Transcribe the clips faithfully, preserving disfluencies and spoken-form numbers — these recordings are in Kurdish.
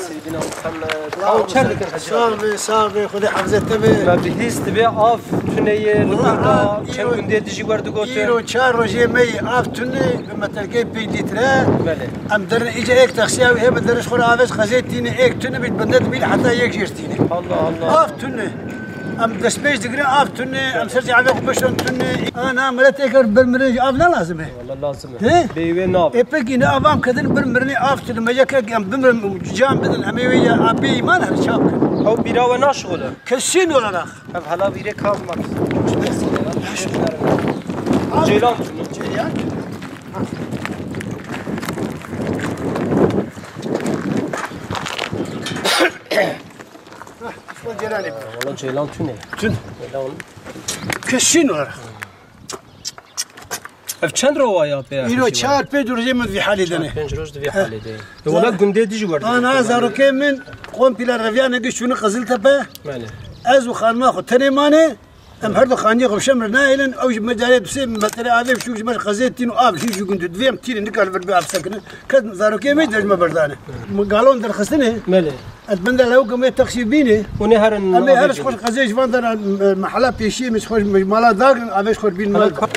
Seyyidina Muhammed. Ew çend dikir hecî? Sağ be, sağ be, Xwedê hafizet te be. Me bihîst dibê av tune ye, li Wala, Kurda, ha, çend îro, gundê dijî werdigotin. Îro çar rojê me yî av tune, bi metelkê pênc lître. Belê. Em derin îca êk taksiya wî hebe, derin ji xwe re avêt qezê tîne, êk tune bît bende dibîn heta yek jêr tîne. Allah Allah. Av tune. Em destpêş digirin av tune, em ser cavê xwe bişon tune. Ana, milet êk bir mirin av ne lazim e? Wala lazim e. He? Bê wê nav. E pekî ne avam kedin bir mirinê av tune, me yek em bimirin can bidin, em ê wê ya bê îman her çav kin. Ew bîra we naşixule. Kesin olarak. Ev hela vîrê kazma. Ceylan tune. Ceylan. Hah, işte Celal'e. Valla ceylan tune. Tune. Ceylan. Kesin olarak. Ev çend rova ya pê? Îro çar pênc rojê min vî halê de ne. Çar pênc roj di vî halê de. E, wala gundê dijî werdigotin. Ana, zarokê min komple reviyane giş çûne Qiziltepe. Belê. Ez û xanima xwe tenê mane. Em her du xaniyê xwe bi şemir nahêlin, ew ji me carê du sê metre avê biçûk ji me ji qezê tîn û av hîn ji gund divê em tînin, nikare vir bi av sekinin. Kes zarokê me de ji me berdane. Min galon derxistine. Belê. Ez bende lewkim ê taksî bîne. Hûn ê herin Em ê avê her ji xwe bidin. Qezê ji van dera, e, mehela pêşiyê min ji xwe ji mala dagrin, avê ji xwe bîn Hemen mal. Ka-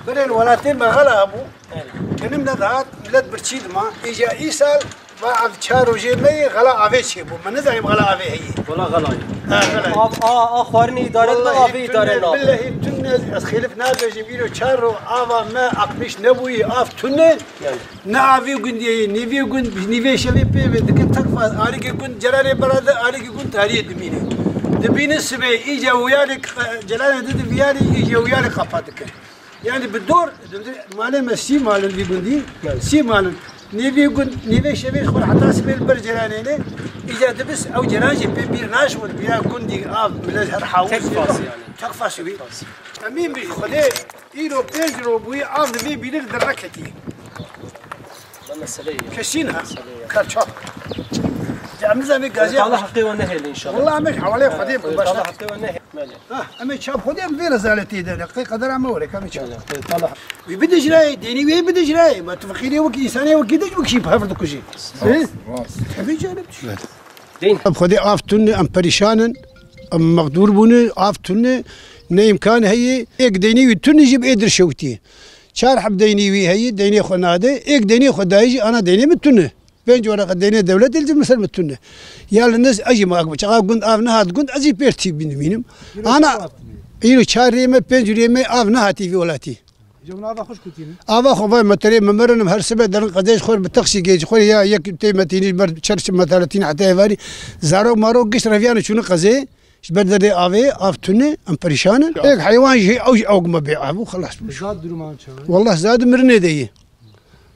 Berên welatê me xela bû. Belê. Kinim nedihat, millet birçî dima. Îja îsal Va ev çar rojê me yê xela avê çêbû. Me nizanî xela avê heye. Wala xela ye. Ha, xela ye. Av, a, a xwarinê îdare dibe, Wallahî avê îdare tune, nabe. Billehî tune, ez xêlif nabêjim. Îro çar ro ava me akmîş nebûyî, av tune. Yani. Ne avê gundiyê, nîvê gund, nîvê şevê pê ve dikin tekfa, alîkê gund cerarê berade, alîkê gund tariyê dimîne. Dibîne sibê, îca wiyarê, celalê didi viyarê, îca wiyarê qapa dikin. Yani bi dor, malê me sî malin vî gundî, Yani. Sî malin. Nêvê gund, nêvê şevê xwe heta sibê li ber ceranê ne, îca dibis ew ceran jî pê bîr naşwir, bîra gundî av, millet her hawûs. Tek fas yani. Tek fas wî. Fas. Emîn bi Xwedê îro pênc ro bûyî av li vê bîrê li derneketî. Ne mesele ye. Kesîn ha. Mesele ye. Kar çap. Em nizanî gazî. Tala heqê we nehêle inşallah. Wala em hewalê Xwedê Tala bibexşe. Heqê we nehêle. Ha, em ê çap xwe de em vê rezaletê de ne. Qey qedera me were, em ê çap. Wî bidijrayê, dênî wê bidijrayê. Ma tu feqîrê wekî însanê wekî dij wekî hev dikujî. He? Rast. Tevî canê tu. Dên. Em xwedê av tune, em perîşan in, em mexdûr bûne, av tune, ne îmkan heye. Êk dênî wî tune jî bi ê dir şewitî. Çar heb dênî wî heye, dênê xwe nade. Êk dênê xwe dayî jî ana dênê min tune. Pênc wereqe deynê dewletê li cem ser min tune. Ya li nez ez jî ma çaxa gund av nehat gund, ez jî pêr tî bînim. Ana, îro çar rê me, pênc rê me av nehatî vî welatî. Cem ava xweş kutîne. Ava xwe vay meterê me merinim her sibe derin qedê ji xwe bi taksî gê ji xwe ya yek tê me tînî ji ber çer çi metere tînî heta êvarî. Zarok marok giş reviyane çûne qezê. Ji ber derdê avê, av tune, em perîşan in. Êk heywan jî ew jî ew me bê av û xelas bû. Zad duruman çawa? Wallah zad mirinê de ye.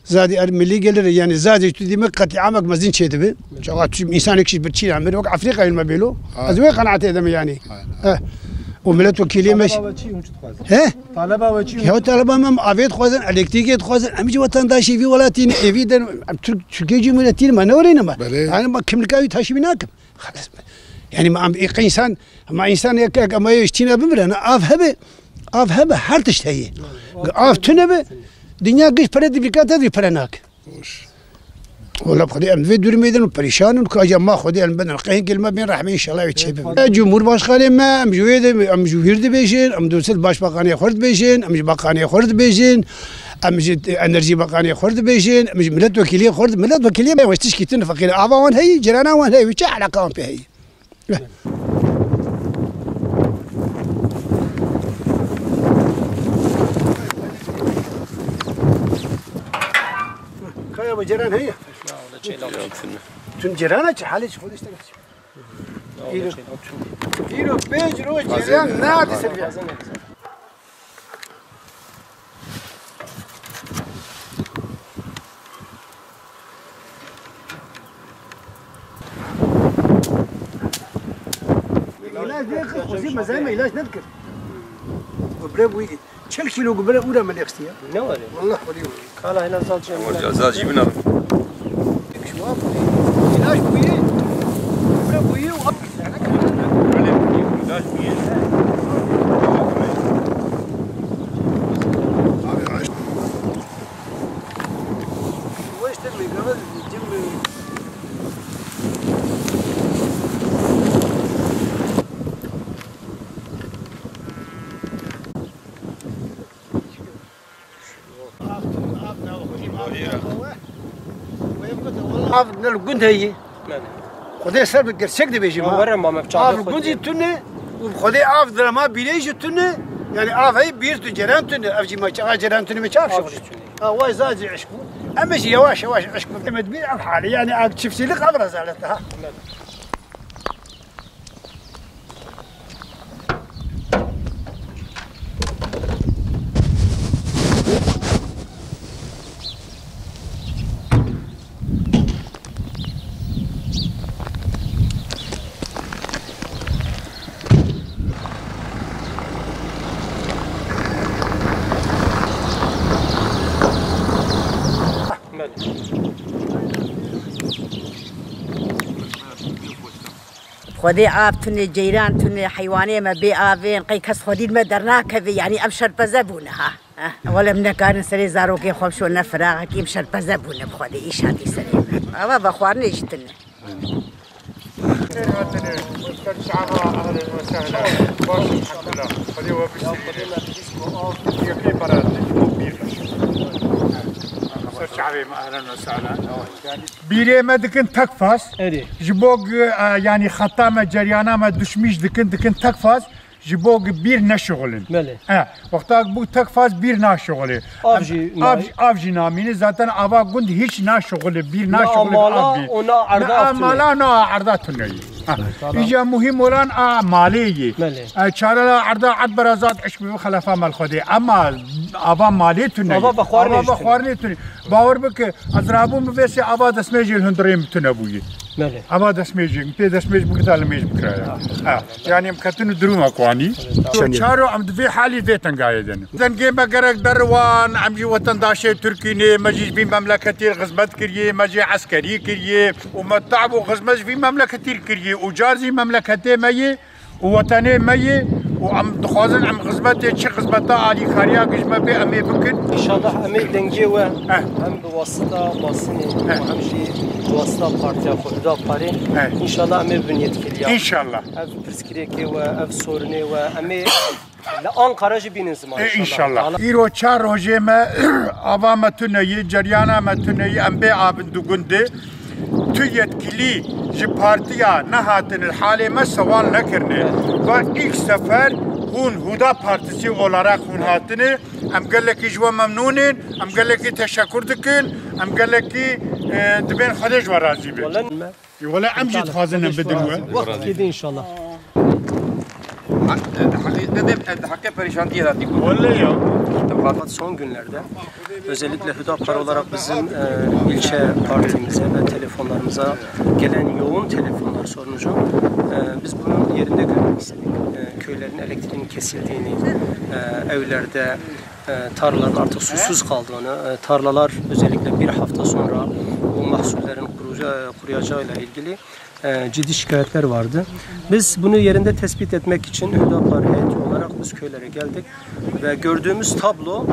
Zadî er milî gelir, yani zadî tu dî me qetîamek mezin çêdibe. Çawa tu însanek jî birçî namir, wek Efrîqayê me bêlo. Ha. Ez wê qenaatê de me yani. Aynen. Eh. O milletvekilî me. Taleba we çi hûn çi dixwazin? He? Taleba we çi hûn? Ya taleba me avê dixwazin, elektrîkê dixwazin. Em jî wetandaşî vî welatî ne, evî de em Türk, Türkiye Cumhuriyetî ne, me ne oreyne me. Belê. Yani bak kimlika wî taşî wî nakim. Xelas. Yani ma em ê insan, ma insan yek, yek ama yê tîne bimire, ne av hebe, av hebe her tişt heye. Av tune be, dinya giş pere dibîka te dî pere nak. Wala Xwedê em vê durumê din perîşan in, ka ma Xwedê em bidin. Qehên kelime bên rehmê inşallah wê çê bibe. E, Cumhurbaşkanê me, em ji wê de, em ji wîr dibêjin, em dûset başbakanê xwe dibêjin, em ji bakanê xwe dibêjin, em ji enerjî bakanê xwe dibêjin, em ji milletvekilê xwe, milletvekilê me wê tişkî tune feqîr. Ava wan heyî, cirana wan heyî, wê çi elaka wan pê heyî? Kaya bu ceren heye. Tüm cerana çi hali çi xwedî işte. Îro, îro pênc roj ceren nadi Sirbiya. Îlaç bê xwe xwezî mezayê me îlaç nedikir. Gubre bûyî. Çel kîlo gubre ûra me lêxistiye. Ne were? Wallah xwedî were. Kala hena zal çe. Ama cazaz jî bina. Şu an bûyî. Îlaç bûyî. Gubre bûyî û Wê işte meyve cim Gund heye. Belê. Xwedê ser bi gerçek dibêjim, ha. Were ma me bi çavê Av xwe gund jî diyê. Tune û Xwedê av dira ma bîrê jî tune. Yani av heye bîr tu ceren tune. Ev jî ma çaxa ceren tune me çav Av şixulî. Jî tune. Ha, vay zazî eşk bû. Em jî yavaş yavaş eşk bû. Demet bîr ev hale. Yani ev çiftçilik ev rezalet, ha. Belê. Xwedê av tune, ceyran tune, heywanê me bê avên, qey kes xwedî me dernakeve, yanî em şerpeze bûne ha. Eh, wele em nekarin serê zarokê xwe bişone firaxekî, em şerpeze bûne bi Xwedê, îş hatî serê me. Ava vexwarinê jî tune. Xêr hatine, ser çava, ehlen ve sehlen. Baş, elhamdulillah. Xwedê we bistîne. Yekê para, bîr. Ser çavê me, ehlen ve sehlen. Bîrê me dikin tek faz. Erê. Ji bo, e, yanî xeta me, ceryana me duşmîş dikin, dikin tek faz. Ji bo bîr neşixulin. Belê. E, wexta bû tek faz bîr naşixulê. Av Em, jî av, nayê. Av jî namîne. Zaten ava gund hiç naşixulê, bîr Na naşixulê mala, av bî. O na erda Na av tune. Mala, na erda tune ye. Ha. Tamam. Îca muhîm olan a malê ye. Belê. E, çare la erda erd berazat eşk bi xelefa mal Xwedê. Ama ava malê tune ye. Ava vexwarinê Ava jî tune. Vexwarinê tune. Bawer bike, ez rabûm bi vê sê ava destmêjê li hundirê min tune bûye. Belê. Ava destmêjê, pê destmêj bigita li mêj bikiraya. Ha. Ha. Yani em ketin dirûna kwanî. Belê, tamam. Çaro em di vê halî vê tengayê de ne. Dengê me gerek deriwan, em jî wetendaşê Tirkî ne, me jî ji vî memleketê xizmet kiriye, me jî eskerî kiriye û me tab û xizmet ji vî memleketî kiriye û car jî memleketê me ye. û wetenê me ye û em dixwazin em xizmetê çi xizmeta alîkariya ku ji me bê em ê bikin. Înşallah em ê dengê we Eh. hem bi wasita Basinê Eh. û hem jî bi wasita partiya xwe Huda Parê Eh. înşallah em ê bibin yetkiliya. Înşallah. Ev pirsgirêkê we, ev sorinê we em ê li Ankara jî bînin ziman E, înşallah. Înşallah. Îro çar rojê me ava me tune ye, ceryana me tune ye, em bê avin du gundê. Tu yetkilî ji partiya nehatine, halê me sewal nekirine. Va ilk sefer hûn Huda Partisi olarak hûn hatine. Em gelekî ji we memnûn in, em gelekî teşekur dikin, em gelekî, e, dibên Xwedê ji we razî be. Wele em jî dixwazin em bidin we. Wextekê de înşallah. Di heqê, di, di, di heqê perîşantiyê de dî ku. Wele ya. Fakat son günlerde özellikle Hüdapar olarak bizim, e, ilçe partimize ve telefonlarımıza gelen yoğun telefonlar sonucu, e, biz bunu yerinde görmek istedik. E, köylerin elektriğinin kesildiğini, e, evlerde, e, tarlaların artık susuz kaldığını, e, tarlalar özellikle bir hafta sonra o mahsullerin kuruca-, kuruyacağıyla ilgili e, ciddi şikayetler vardı. Biz bunu yerinde tespit etmek için Hüdapar heyeti olarak biz köylere geldik ve gördüğümüz tablo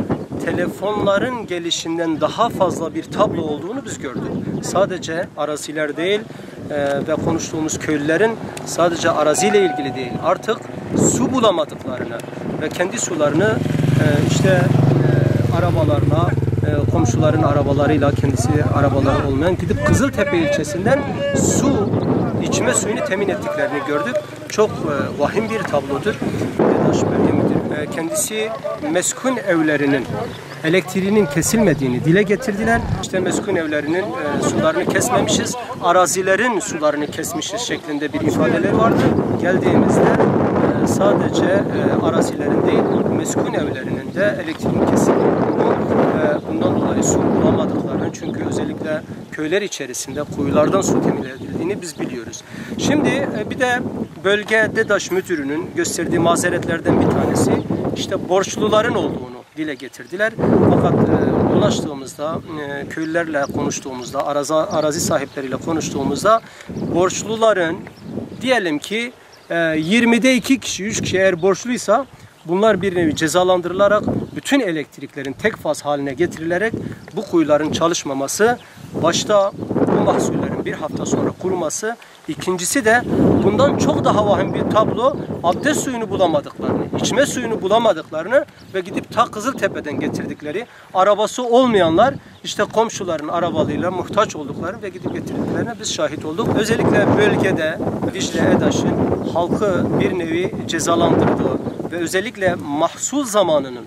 telefonların gelişinden daha fazla bir tablo olduğunu biz gördük. Sadece araziler değil, e, ve konuştuğumuz köylülerin sadece araziyle ilgili değil, artık su bulamadıklarını ve kendi sularını, e, işte, e, arabalarla, e, komşuların arabalarıyla, kendisi arabaları olmayan gidip Kızıltepe ilçesinden su, içme suyunu temin ettiklerini gördük. Çok, e, vahim bir tablodur. Dedaş Bölge Müdürü, e, kendisi meskun evlerinin elektriğinin kesilmediğini dile getirdiler. İşte meskun evlerinin, e, sularını kesmemişiz, arazilerin sularını kesmişiz şeklinde bir ifadeler vardı. Geldiğimizde, e, sadece, e, arazilerin değil, meskun evlerinin de elektriğin kesildiğini ve bundan dolayı su bulamadıklarını, çünkü özellikle köyler içerisinde kuyulardan su temin edildiğini biz biliyoruz. Şimdi, e, bir de bölge DEDAŞ müdürünün gösterdiği mazeretlerden bir tanesi işte borçluların olduğunu dile getirdiler. Fakat, e, ulaştığımızda, e, köylülerle konuştuğumuzda, araza-, arazi sahipleriyle konuştuğumuzda borçluların, diyelim ki, e, yirmide iki kişi, üç kişi eğer borçluysa bunlar bir nevi cezalandırılarak bütün elektriklerin tek faz haline getirilerek bu kuyuların çalışmaması başta bu mahsullerin bir hafta sonra kuruması, ikincisi de bundan çok daha vahim bir tablo, abdest suyunu bulamadıklarını, içme suyunu bulamadıklarını ve gidip ta Kızıltepe'den getirdikleri, arabası olmayanlar işte komşuların arabalarıyla muhtaç olduklarını ve gidip getirdiklerine biz şahit olduk. Özellikle bölgede Dicle Edaş'ın halkı bir nevi cezalandırdığı ve özellikle mahsul zamanının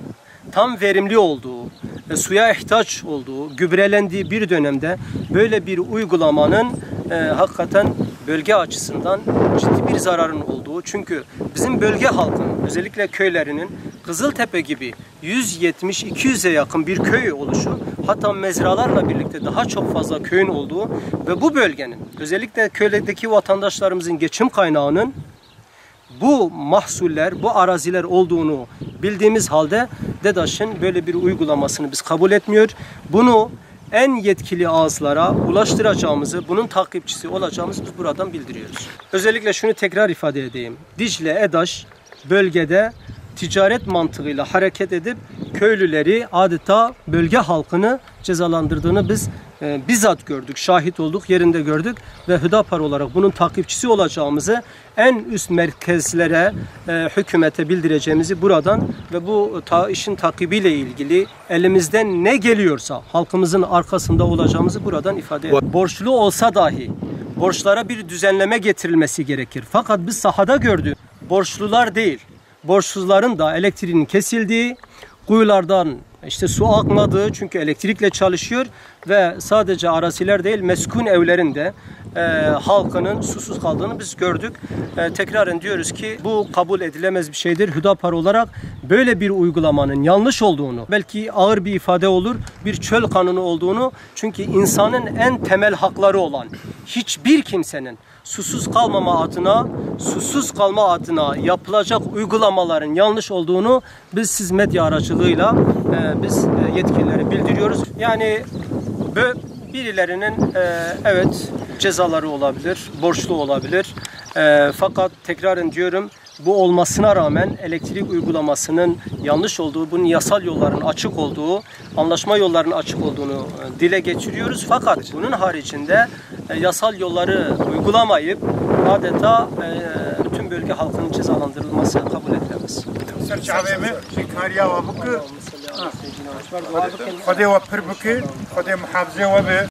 tam verimli olduğu, e, suya ihtiyaç olduğu, gübrelendiği bir dönemde böyle bir uygulamanın, e, hakikaten bölge açısından ciddi bir zararın olduğu. Çünkü bizim bölge halkının, özellikle köylerinin Kızıltepe gibi yüz yetmiş iki yüze yakın bir köy oluşu, hatta mezralarla birlikte daha çok fazla köyün olduğu ve bu bölgenin, özellikle köydeki vatandaşlarımızın geçim kaynağının bu mahsuller, bu araziler olduğunu bildiğimiz halde DEDAŞ'ın böyle bir uygulamasını biz kabul etmiyor. Bunu en yetkili ağızlara ulaştıracağımızı, bunun takipçisi olacağımızı biz buradan bildiriyoruz. Özellikle şunu tekrar ifade edeyim. Dicle Edaş bölgede ticaret mantığıyla hareket edip köylüleri, adeta bölge halkını cezalandırdığını biz, e, bizzat gördük, şahit olduk, yerinde gördük ve Hüdapar olarak bunun takipçisi olacağımızı, en üst merkezlere, e, hükümete bildireceğimizi buradan ve bu ta-, işin takibiyle ilgili elimizden ne geliyorsa halkımızın arkasında olacağımızı buradan ifade ediyoruz. Borçlu olsa dahi borçlara bir düzenleme getirilmesi gerekir. Fakat biz sahada gördüğümüz borçlular değil, borçsuzların da elektriğinin kesildiği, kuyulardan işte su akmadığı, çünkü elektrikle çalışıyor ve sadece araziler değil, meskun evlerinde, e, halkının susuz kaldığını biz gördük. E, tekraren diyoruz ki bu kabul edilemez bir şeydir. Hüdapar olarak böyle bir uygulamanın yanlış olduğunu, belki ağır bir ifade olur, bir çöl kanunu olduğunu, çünkü insanın en temel hakları olan hiçbir kimsenin susuz kalmama adına, susuz kalma adına yapılacak uygulamaların yanlış olduğunu biz siz medya aracılığıyla, e, biz, e, yetkililere bildiriyoruz. Yani bö-, birilerinin, e, evet, cezaları olabilir, borçlu olabilir. E, fakat tekraren diyorum, bu olmasına rağmen elektrik uygulamasının yanlış olduğu, bunun yasal yolların açık olduğu, anlaşma yollarının açık olduğunu, e, dile getiriyoruz. Fakat bunun haricinde, e, yasal yolları uygulamayıp adeta, e, bütün bölge halkının cezalandırılması kabul edilemez. Serçavê me, bêkariya we bike. Xwedê we pir bike, Xwedê muhafizê we be.